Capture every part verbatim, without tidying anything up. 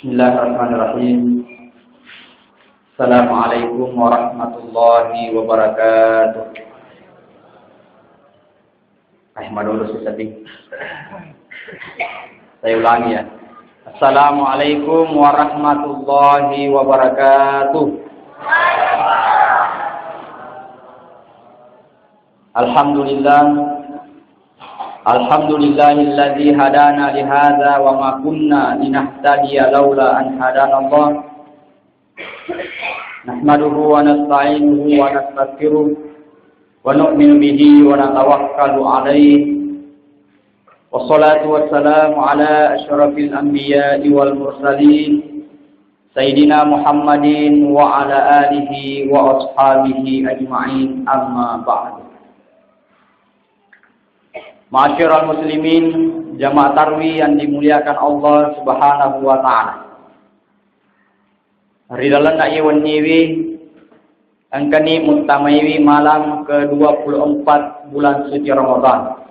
Bismillahirrahmanirrahim. Assalamualaikum warahmatullahi wabarakatuh. Eh, madulu sih tadi. Saya ulangi ya. Assalamualaikum warahmatullahi wabarakatuh. Alhamdulillah. Alhamdulillahilladzi hadana lihadza wa ma kunna linahtadiya laula an hadanallah. Nahmaduhu wa nasta'inuhu wa nastaghfiruh wa nu'minu bihi wa natawakkalu alaih. Wassalatu wassalamu ala asyrafil anbiya'i wal mursalin, Sayyidina Muhammadin wa ala alihi wa ashabihi ajma'in, amma ba'du. Ma'asyiral muslimin, jamaah tarwih yang dimuliakan Allah Subhanahu wa taala. Ri lalenna iye wenniwi, engkani muttamaiwi malam kedua puluh empat bulan suci Ramadan.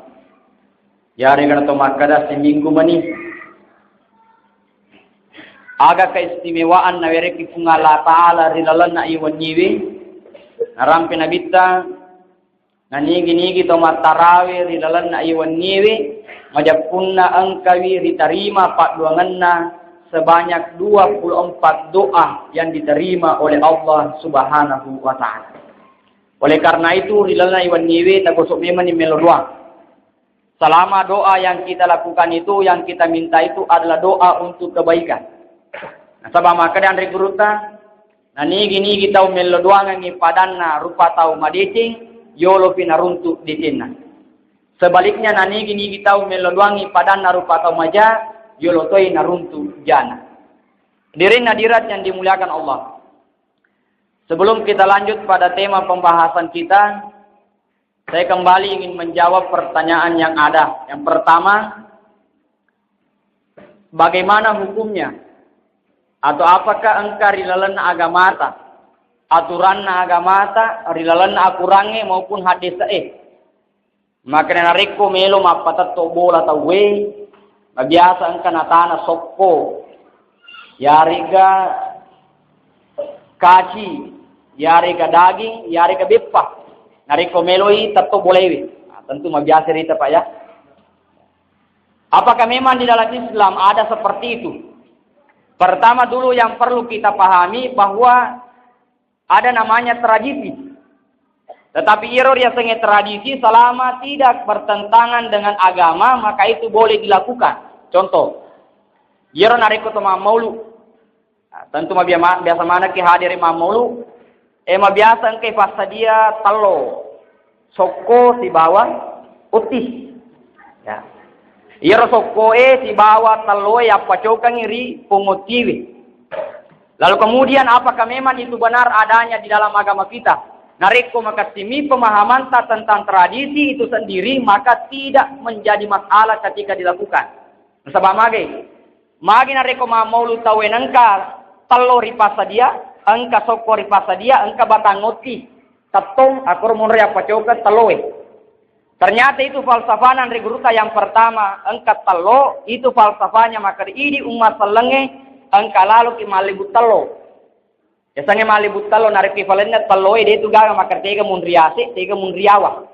Yarega nato makkeda siminggu mani. Aga keistimewaan nawerekki Puang Allah Ta'ala ri lalenna iye wenniwi, narampe Nabitta, nanigi-nigi to mattarawe ri lalenna iye wenniwi, majeppunna engkawi ritarima padduangenna sebanyak dua puluh empat doa yang diterima oleh Allah Subhanahu wa Ta'ala. Oleh karena itu, ri lalenna iye wenniwi, tagosok memang ni melo doang. Selama doa yang kita lakukan itu, yang kita minta itu adalah doa untuk kebaikan. Nasaba makkeda anre gurutta, nanigi-nigi tau mello doangengngi padanna rupa tau madeceng, yolopi naruntu decenna. Sebaliknya, nanigi-nigi tau mello doangngi padanna rupa tau maja, yolo toi naruntu jana. Hadirin hadirat yang dimuliakan Allah. Sebelum kita lanjut pada tema pembahasan kita, saya kembali ingin menjawab pertanyaan yang ada. Yang pertama, bagaimana hukumnya? Atau apakah engka ri lalenna agamata, aturanna agamata, ri lalenna akurangnge maupun haddese'e? Makanya narekko melo mappatetto bola tauwe, mabiasa engka natana sokko, yarega kaci, yarega daging, yarega beppa. Narekko meloi tetto bolewe. Nah, tentu mabiasa rita, Pak, ya. Apakah memang di dalam Islam ada seperti itu? Pertama dulu yang perlu kita pahami bahwa ada namanya tradisi. Tetapi iyaro riasengnge tradisi selama tidak bertentangan dengan agama, maka itu boleh dilakukan. Contoh, iyaro narekko to mammaulu, nah, tentu mabia-, ma-, biasa manekki hadiri mammaulu, eh, mabiasa engkai passadia tello, sokko sibawa utti. Ya. Iyaro sokkoe sibawa telloe yappacokangngi ri pongottiwe. Lalu kemudian, apakah memang itu benar adanya di dalam agama kita? Narekko makessimi pemahamanta tentang tradisi itu sendiri, maka tidak menjadi masalah ketika dilakukan. Nasaba magai? Magi narekko mammaulu tauwe nengka tello ripassadia, engka sokko ripassadia, engka batang otti, tettong, akkoro monro yappacoka telloe. Ternyata itu falsafana anre gurutta yang pertama, engka tello, itu falsafanya makkeda idi umma sellengnge engka laloki mallebu tello. Yasengnge mallebu tello, narekko ifalenna telloe, de tu gaga makkeda tega munri ase, tega munri yawa.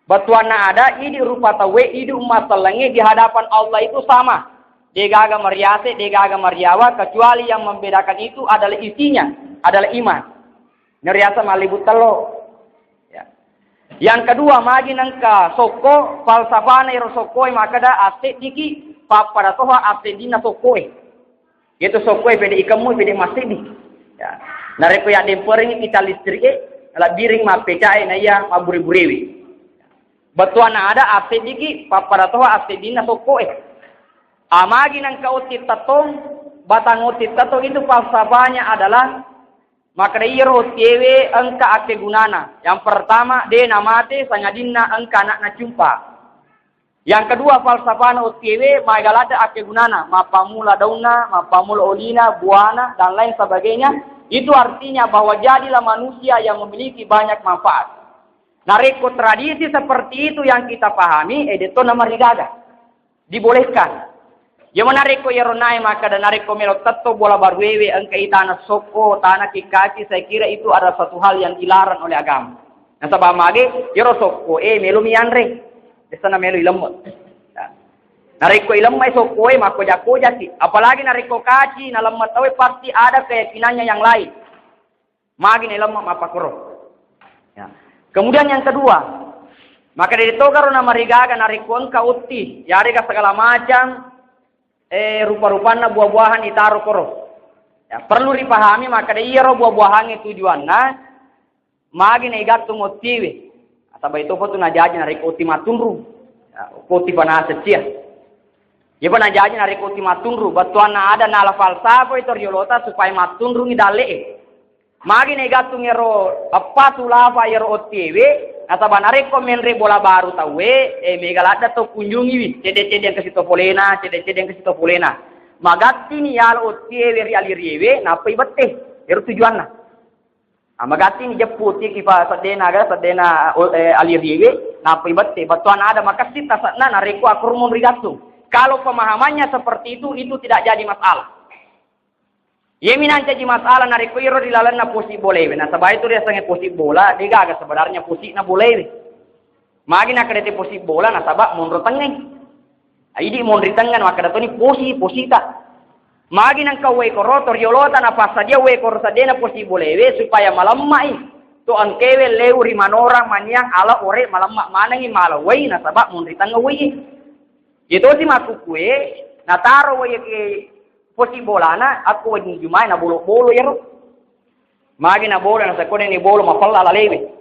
Bettuanna ada, idi rupa tauwe, idi umma sellengnge di hadapan Allah itu sama. Degaga mariase, degaga mariawa, kecuali yang membedakan itu adalah isinya, adalah iman. Nariaseng mallebu tello. Ya. Yang kedua, magi nengka sokko, falsafana ero sokkoe makkeda asseddiki pappada toha asseddinna sokkoe. Iyatu sokkoe pede ikemmu, pede masseddi. Ya. Narekko yaddemperengngi kita listrike, labbiring mappecae naiya mabbure-burewe. Bettuanna ada asseddiki pappada toha asseddinna sokkoe. Amagi nengka otti tettong, batang otti tettong itu falsafanya adalah makkeda iyaro ottiewe engka akkegunana. Yang pertama, de namate sangadinna engka anakna cumpa. Yang kedua, falsafana ottiewe maega ladde akkegunana, mappammula daunna, mappammula olina, buana, dan lain sebagainya. Itu artinya bahwa jadilah manusia yang memiliki banyak manfaat. Narekko tradisi seperti itu yang kita pahami, eh, detto namarigaga. Dibolehkan. Iya, narekko iyaro nae makkeda narekko melo tetto bola baruewe engka i tanah sokko, tanah kikkaci, saya kira itu adalah suatu hal yang dilarang oleh agama. Nasaba mage, iyaro sokko e melo mianre. Biasana melo ilemme. Nah, narekko ilemme sokko e makkoja-kojaki. Apalagi narekko kaci na lemme tau e pasti ada keyakinannya yang lain. Magi na ilemme mappakoro. Ya. Kemudian yang kedua, maka dari togaro na marigaga narekko engka otti, yarega segala macam eh, rupa-rupanna buah-buahan itaro koro. Ya, perlu dipahami maka dari iyaro buah-buahangnge tujuanna magi na igattung ottiwe. Nasaba itu foto najaji narekko otti mattunru. Ya, otti panaseccia. Iyapa najaji narekko otti mattunru, bettuanna ada nala falsafah itu riolota supaya mattunrungi dalle'e. Magi na igattung ero eppa tulafa ero ottiewe, nasaba narekko menre bola baru tauwe, eh, mega ladda to kunjungiwi, cedde-cedde engka sito polena, cedde-cedde engka sito polena. Magattini yalo ottiewe ri aliriewe, nappa ibette. Ero tujuanna. Ah, magattini jeppu ottiki pa seddena aga, seddena, oh, eh, aliriewe, nappa ibette. Bettuanna ada makessing tase'na narekko akkormong rigattung. Kalau pemahamannya seperti itu, itu tidak jadi masalah. Iyemi nancaji masalah narekko iyaro ri lalenna posi bolewe, nasaba itu riasengnge posi bola, degaga sebenarnya posi'na bolewe. Magi nakkeda te posi bola, nasaba monro tengnge. Idi monri tengnge, makkeda toni posi, posita. Magi nengka uwai koro, to riolota napassadia uwai koro seddena posi bolewe supaya malemma'i. To engkewe lewu ri manorang maniang ala ore malemma manengi mala uwai, nasaba monri tengnge uwai. Iyatosi makkukkue, nataro uwai ke posi bolana, akko wedding jumae na bolo-bolo iyaro. Magi na bolo, na sekone ni bolo, mapella lalewe.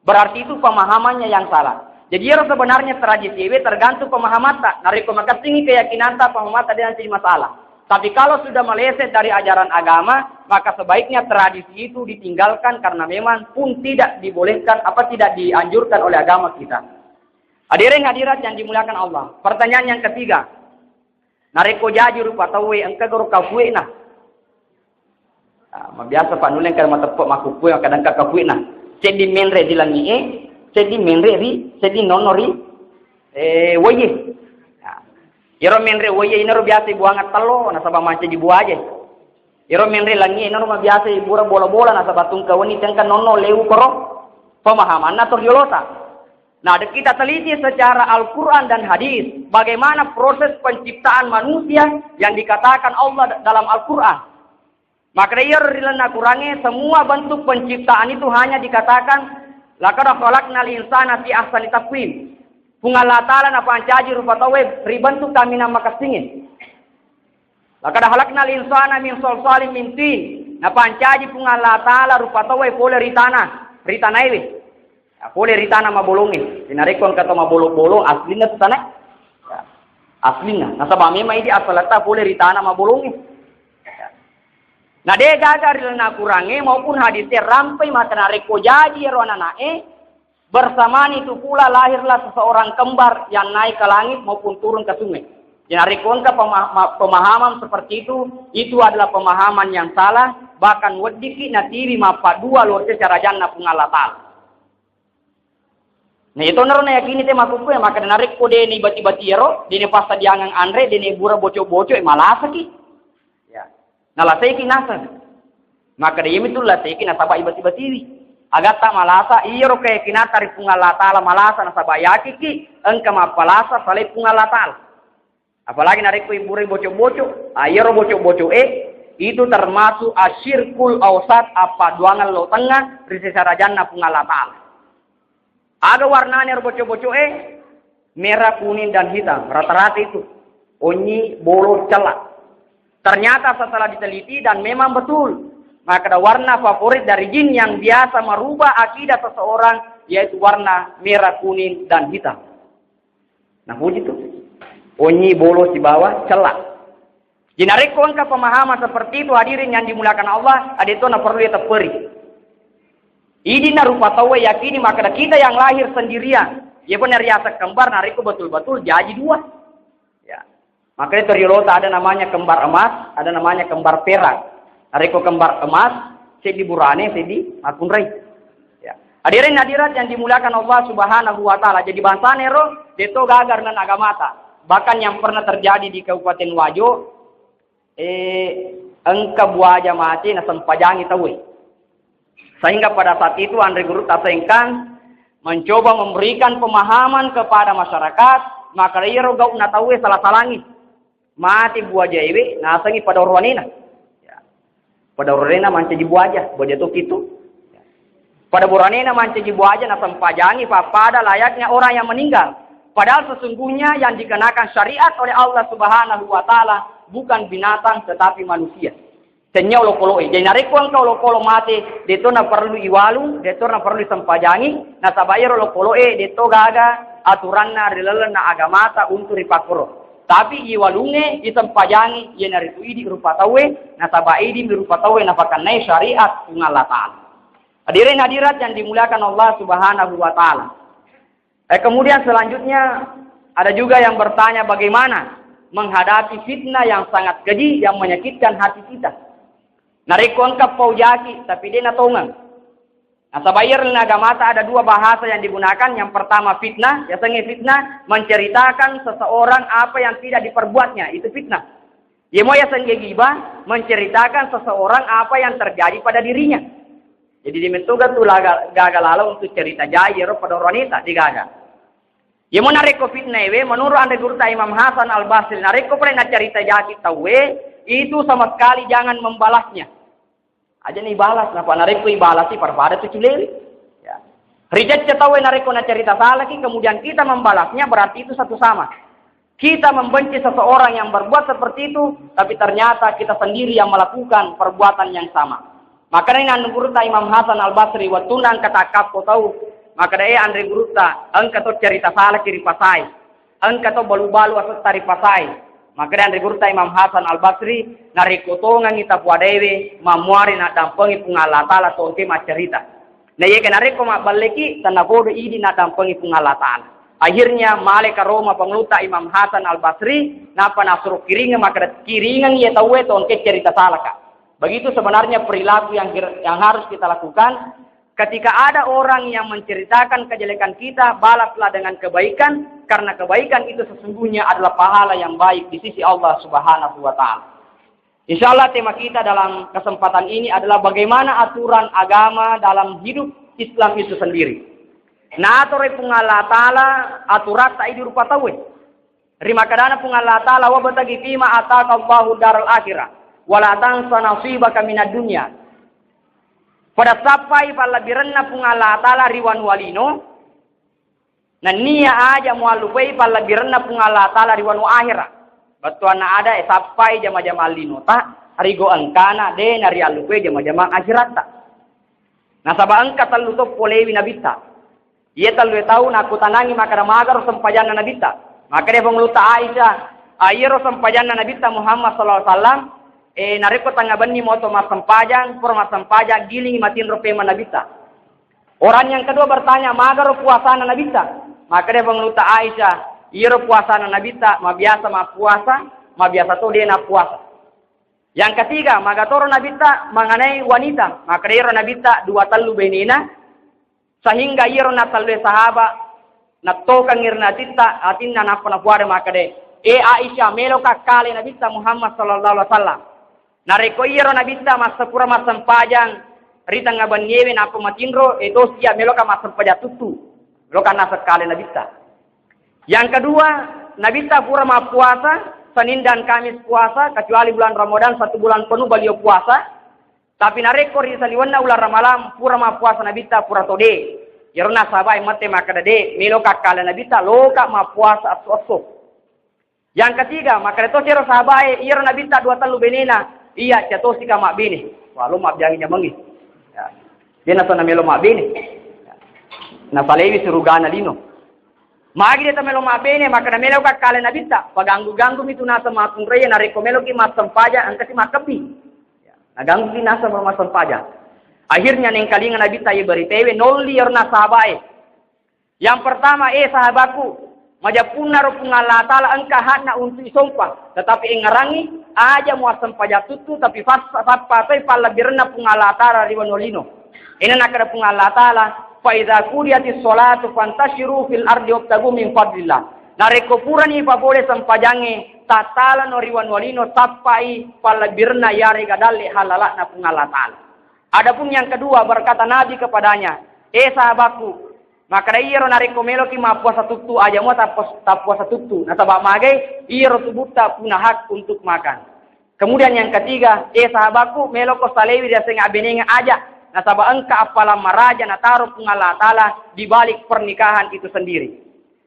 Berarti itu pemahamannya yang salah. Jadi iyaro sebenarnya tradisi ewe tergantung pemahamanta. Narekko makessingi keyakinanta, pemahamanta dia nanti masalah. Tapi kalau sudah meleset dari ajaran agama, maka sebaiknya tradisi itu ditinggalkan karena memang pun tidak dibolehkan, apa tidak dianjurkan oleh agama kita. Hadirin hadirat yang dimuliakan Allah. Pertanyaan yang ketiga, narekko jaji rupa tauwe, engka goro kafuena? Ah, mabiasa pa nulle engka mateppe makkukkue, kadang ka kafuena. Seddi menre di langi'e, seddi menre ri, seddi nonno ri, eh, woye. Nah, iyaro menre woye inaro biasa ibuangeng tello, nasaba mancaji buaje. Iyaro menre langi'e inaro mabiasa ibura bola-bola, nasaba tungka wenni tengka nonno lewu koro. Pemahamanna to riolota. Nah, kita teliti secara Al-Quran dan hadis, bagaimana proses penciptaan manusia yang dikatakan Allah dalam Al-Quran. Maka iyaro ri lalenna Qurangnge, semua bentuk penciptaan itu hanya dikatakan, "Laqad khalaqnal insana fi ahsani taqwim." Puang Allah Ta'ala napancaji rupa tauwe ri bentuk kaminang makessingnge. "Laqad khalaqnal insana min salsalin min tin." Napancaji Puang Allah Ta'ala rupa tauwe pole ri tanah, ri tanaewe. Ya, pole ri tanah mabolongnge. Narekko engka to mabolong-bolong, aslinna tu tanah. Ya. Aslinna. Nasaba memang idi asalta pole ri tanah mabolongnge. Ya. Na de gaga ri lalenna Qurangnge maupun hadise rampai maka narekko jaji ero anana'e, bersamaan itu pula lahirlah seseorang kembar yang naik ke langit maupun turun ke sungai. Jadi narekko engka pema-, ma-, pemahaman seperti itu, itu adalah pemahaman yang salah, bahkan weddikki natiwi mappaddua lao ri sesarajanna Puang Allah Ta'ala. Nah, itu naro nayakini te makkukkue, maka narekko de ni bati-bati ero, de ni passadiangeng anre, de ni bura boco-boco, eh, malasaki. Ya. Nalasaiki naseng. Maka de iyami tu lasaiki nasaba ibati-batiwi. Agatta malasa, iyaro keyakinata ri Puang Allah Ta'ala malasa nasaba yakiki, engka mappalasa salai Puang Allah Ta'ala. Apalagi narekko iburai boco-boco, ah, iyaro boco-boco e, itu termasuk asyirkul ausat, appaduangeng lo tengnga ri sesarajanna Puang Allah Ta'ala. Aga warnane ro boco-boco e? Merah, kuning, dan hitam. Rata-rata itu. Onyi, bolo, cella. Ternyata setelah diteliti dan memang betul. Maka ada warna favorit dari jin yang biasa merubah akidah seseorang, yaitu warna merah, kuning, dan hitam. Nah, puji tu. Onyi, bolo, sibawa, cella. Jadi narekko engka pemahaman seperti itu, hadirin yang dimuliakan Allah, ada itu na perlu ditepperi. Idinna rupa tauwe yakini makkeda kita yang lahir sendirian. Iya pun riaseng kembar, narekko betul-betul jaji dua. Ya. Makanya toriolota ada namanya kembar emas, ada namanya kembar perak. Narekko kembar emas, seddi burane, seddi makkunrai. Ya. Hadirin hadirat yang dimuliakan Allah Subhanahu wa Ta'ala. Jadi bangsana ero, deto gaga ri lalenna agamata. Bahkan yang pernah terjadi di Kabupaten Wajo, eh, engka buaja mate nasempajangi tauwe. Sehingga pada saat itu Anre Guru Tasengkang mencoba memberikan pemahaman kepada masyarakat, maka iyaro gau'na tauwe sala-salangi. Mate buaja ewe, nasengi pada oroanena. Ya. Pada oroanena mancaji buaja, buaja toki tu. Pada oroanena mancaji buaja, nasempajangi pappada layaknya orang yang meninggal. Padahal sesungguhnya yang dikenakan syariat oleh Allah Subhanahu wa Ta'ala bukan binatang, tetapi manusia. Tennia olokolo'e. Jadi, narekko engka olokolo mate, de'to naparellu iwalu, de'to naparellu isempajangi, nasaba iyaro olokolo'e de'to gaga aturanna ri lalenna agamata untuk ripakkoro. Tapi iwalungnge, isempajangi, iyanaritu idi rupa tauwe, nasaba idi rupa tauwe napakennai syariat Puang Allah Ta'ala. Hadirin hadirat yang dimuliakan Allah Subhanahu wa Ta'ala. Eh, kemudian selanjutnya ada juga yang bertanya bagaimana menghadapi fitnah yang sangat keji yang menyakitkan hati kita. Narekko engka pau jaki, tapi de natongeng. Nasaba iyaro ri agamata ada dua bahasa yang digunakan. Yang pertama fitnah, yasengnge fitnah menceritakan seseorang apa yang tidak diperbuatnya, itu fitnah. Yemo yasengge gibah, menceritakan seseorang apa yang terjadi pada dirinya. Jadi, de mettoga tu laga-, gaga lalo untuk cerita jai ero pada oroaneta, de gaga. Yemo narekko fitnah ewe, menurut Anre Guruta Imam Hasan Al Basri, narekko pole nacerita jaki tauwe, itu sama sekali jangan membalasnya. Aja ni balas, napa narekko ibalasi pada-pada tu culewe. Ya. Ricecce tauwe narekko nacerita salaki, kemudian kita membalasnya, berarti itu satu sama. Kita membenci seseorang yang berbuat seperti itu, tapi ternyata kita sendiri yang melakukan perbuatan yang sama. Makanya Anre Guruta Imam Hasan Al Basri, wettunna engka takkappo tau, makkeda, "Eh, Anre Guruta, engka to cerita salaki ripasai. Engka to balu-balu asetta ripasai." Makkeda Anre Guruta Imam Hasan Al Basri, "Narekko tongengi tapuadaewe, mammuare naddampengi Puang Allah Ta'ala tongke maccerita. Na iyaga narekko mabballeki, tennapodo idi naddampengi Puang Allah Ta'ala." Akhirnya male karoma pangulutta Imam Hasan Al Basri, nappa nasuro kiringeng, makkeda, "Kiringeng iya tauwe tongke cerita salaka." Begitu sebenarnya perilaku yang kir-, yang harus kita lakukan. Ketika ada orang yang menceritakan kejelekan kita, balaslah dengan kebaikan, karena kebaikan itu sesungguhnya adalah pahala yang baik di sisi Allah Subhanahu wa Ta'ala. Insya Allah, tema kita dalam kesempatan ini adalah bagaimana aturan agama dalam hidup Islam itu sendiri. Naaturoi Puang Allah Ta'ala aturatta idi rupa tauwe. Rimakkedana Puang Allah Ta'ala, "Wabtaghi fima ataka Allahu daral akhirah, wala tansa nasibaka minad dunya." Pada sappai pallebbirenna Puang Allah Ta'ala ri wanua lino, nennia aja muallupai pallebbirenna Puang Allah Ta'ala ri wanua akhira. Bettuanna ada, eh, sappai jama-jama linota, rigo engkana de nariallupai jama-jama akhiratta. Nasaba engka tellu to polewi nabitta. Iya tellue tau nakkutanangi makkeda, "Magaro sempajanna nabitta?" Makkeda pangulutta Aisyah, "Ah, iyaro sempajanna nabitta Muhammad sallallahu alaihi wasallam, eh, narekko tengnga benni moto massempajang, pura massempajang, gilingi matinro pema nabitta." Orang yang kedua bertanya, "Magaro puasana nabitta?" Makkeda pangulutta Aisyah, "Iyaro puasana nabitta, mabiasa mappuasa, mabiasa to de nappuasa." Yang ketiga, magatoro nabitta mengenai wanita. Makkeda ero nabitta dua tellu benena, sehingga iyaro natellue sahaba nattokengngi ri natitta atinna, nappa napuada makkeda, "Eh Aisyah, meloka kale nabitta Muhammad sallallahu alaihi wasallam. Narekko iyaro nabitta massapura massempajang ri tengnga benniewe nappa matinro, eh tosi iya meloka massempajang tuttu. Meloka naseng kale nabitta." Yang kedua, nabitta pura mappuasa, Senin dan Kamis puasa, kecuali bulan Ramadan satu bulan penuh beliau puasa. Tapi narekko ri saliwenna uleng Ramalang pura mappuasa nabitta, pura tode. Iyaro nasaba e mate makkeda, "De, meloka kale nabitta, loka mappuasa esso-esso." Yang ketiga, makkeda tosi ero sahabae, iyaro nabitta dua tellu benena, "Iya, catosika mabbene." Wah, lo mabbiangi jamengngi. Ya. De nasona melo mabbene. Ya. Nasalewi surugana lino. Magi de tamelo mabbene, makkeda meloka kale nabitta, paganggu-ganggumi tu naseng makkunraie, narekko meloki massempajang, engkasi makkebbi. Ya. Nagangguki naseng massempajang. Akhirnya nengkalinga nabitta ye beritewe, nolli ero nasahabae. Yang pertama, eh sahabatku, majeppunnaro Puang Allah Ta'ala engka hakna untuk isompa, tetapi engngerangngi, aja muassempajang tuttu, tapi fas-, sappa toi pallebbirenna Puang Allah Ta'ala ri wanua lino. Ina nakkeda Puang Allah Ta'ala, "Fa idza qudiyatis sholatu fantashiru fil ardi wabtagu min fadlillah." Narekko purani ipapole sempajangnge, tattalano ri wanua lino, sappai pallebbirenna iyarega dalle hallala'na Puang Allah Ta'ala. Adapun yang kedua, berkata Nabi kepadanya, "Eh sahabatku, makkeda iyaro narekko meloki mappuasa tuttu, aja mua tappuas-, tappuasa tuttu. Nasaba magai iyaro tubutta puna hak untuk makan." Kemudian yang ketiga, "Eh sahabatku, meloko salewi riaseng abbenengeng aja. Nasaba engka appalang maraja nataro Puang Allah Ta'ala di balik pernikahan itu sendiri."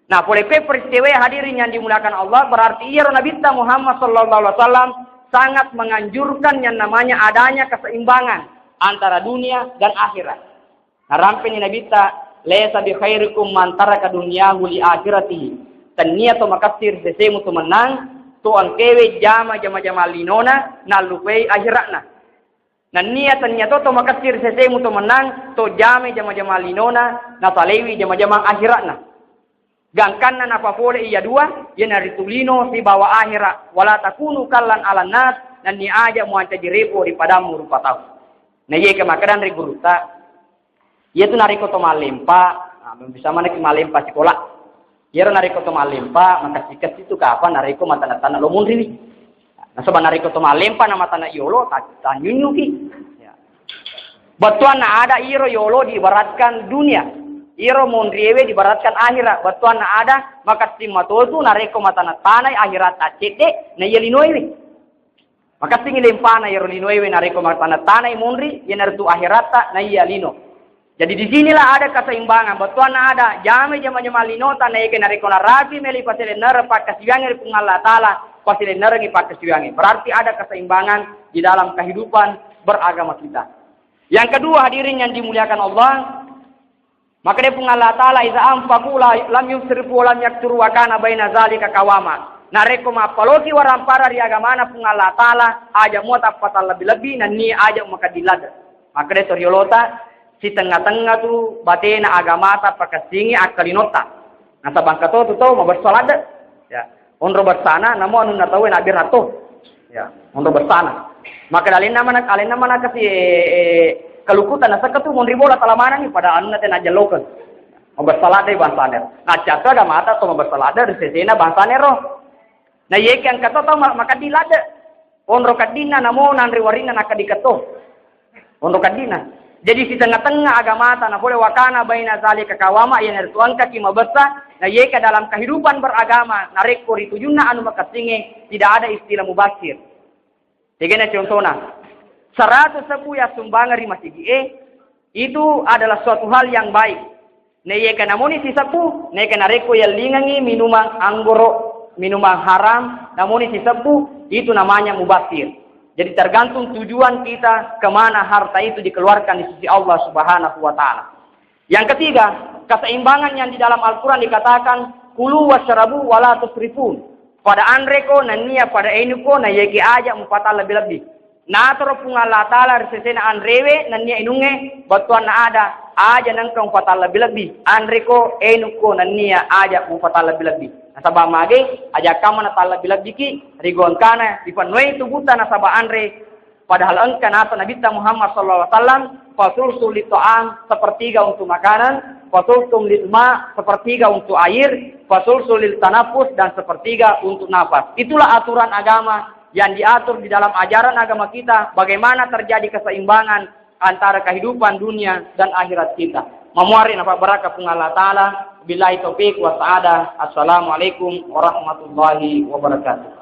Nah, pole kue peristiwa, hadirin yang dimuliakan Allah, berarti iyaro Nabitta Muhammad sallallahu alaihi wasallam sangat menganjurkan yang namanya adanya keseimbangan antara dunia dan akhirat. Narampeni Nabitta, "Laisa bi khairikum man taraka dunyahu li akhiratihi." Tennia to makessing ri sesemu to mennang, to engkewe jama jama-jama linona, nallupai akhiratna. Nennia tennia to to makessing ri sesemu to mennang, to jamai jama-jama linona, nasalewi jama-jama akhiratna. Gangkanna napapole iya dua, iyanaritu lino sibawa akhira, wala takunu kallan alannas, nennia aja muancaji repo ri padammu rupa tau. Na iye ke makkedang ri gurutta, iyatu narekko to mallempa, nah, bisa manekki mallempa sikola. Iyaro narekko to mallempa, makessi-kessi tu kapang narekko matanna-tanna lo munriwi. Nasaba narekko to mallempa na matanna yolo, ta-, tanyunyuki. Ya. Bettuanna ada iyaro yolo diibaratkan dunia. Iyaro monriewe diibaratkan akhirat. Bettuanna ada makessing matotu narekko matanna-tanai akhirat accedde, na iya linoewe. Makessingngi lempana iyaro linoewe narekko matanna-tanai monri, iyanaritu akhiratta, na iya lino. Jadi di sinilah ada keseimbangan. Bettuanna ada, jamai jama-jama linota, naeke narekko narapi meli pasilennereng pakkasiwiangnge ri Puang Allah Ta'ala, pasilennerengngi pakkasiwiangnge. Berarti ada keseimbangan di dalam kehidupan beragama kita. Yang kedua, hadirin yang dimuliakan Allah, makkeda Puang Allah Ta'ala, "Iza anfaqu la-, lam yusrifu wa lam yaqturu wa kana baina zalika qawama." Narekko mappaloki warampara ri agamana Puang Allah Ta'ala, aja mua tappatallebbi-lebbi, nennia aja makedding ladde. Makkeda to riolota, sitengnga-tengnga tu batena agamata pakessingi akkalinotta. Nasaba engka to tu tau mabessa ladde. Ya, onro bessana, namo anunna tauwe nabbira to. Ya, onro bessana. Makkeda alenna mana, alenna mana kasi, eh, eh, kalukuta nasakka tu monri bola tala manenni pada anunna te najellokeng. Mabessa ladde bangsana. Naccato agamata to mabessa ladde ri sesena bangsana ro. Na yeke engka to tau ma-, makedding ladde. Onro keddinna namo nanre warinna nakkediketto. Onro keddinna. Jadi sitengnga-tengnga agamata na pole wa kana baina zalika qawama, iyanaritu engkaki mabessa, na yeka dalam kehidupan beragama, narekko ri tujunna anu makessingnge, tidak ada istilah mubazir. Tegana contohna, seratus sebbu yassumbangeng ri masigi'e, itu adalah suatu hal yang baik. Naiyeka namoni sisebbu, naiyeka narekko yellingengngi minumang anggoro, minumang haram, namoni sisebbu, itu namanya mubazir. Jadi tergantung tujuan kita kemana harta itu dikeluarkan di sisi Allah Subhanahu wa Ta'ala. Yang ketiga, keseimbangan yang di dalam Al-Quran dikatakan, "Kulu wasyrabu wala tusrifun." Pada anreko, nennia pada enuko, naiyeki aja mupatallebbi-lebbi. Natoro Puang Allah Ta'ala ri sesena anrewe nennia inungnge, bettuanna ada, aja nengka mupatallebbi-lebbi. Anreko, enuko, nennia aja mupatallebbi-lebbi. Nasaba mage, aja kamma natallebbi-lebbiki, rigo engkana, dipennoi tubuta nasaba anre, padahal engka nasa Nabitta Muhammad sallallahu alaihi wasallam, "Fasulsul lit'am, sepertiga untuk makanan, fasulsul lilma, sepertiga untuk air, fasulsul litanafus, dan sepertiga untuk nafas." Itulah aturan agama yang diatur di dalam ajaran agama kita, bagaimana terjadi keseimbangan antara kehidupan dunia dan akhirat kita. Mamuare napabbaraka Puang Allah Ta'ala. Billahi taufiq wa sa'adah. Assalamualaikum warahmatullahi wabarakatuh.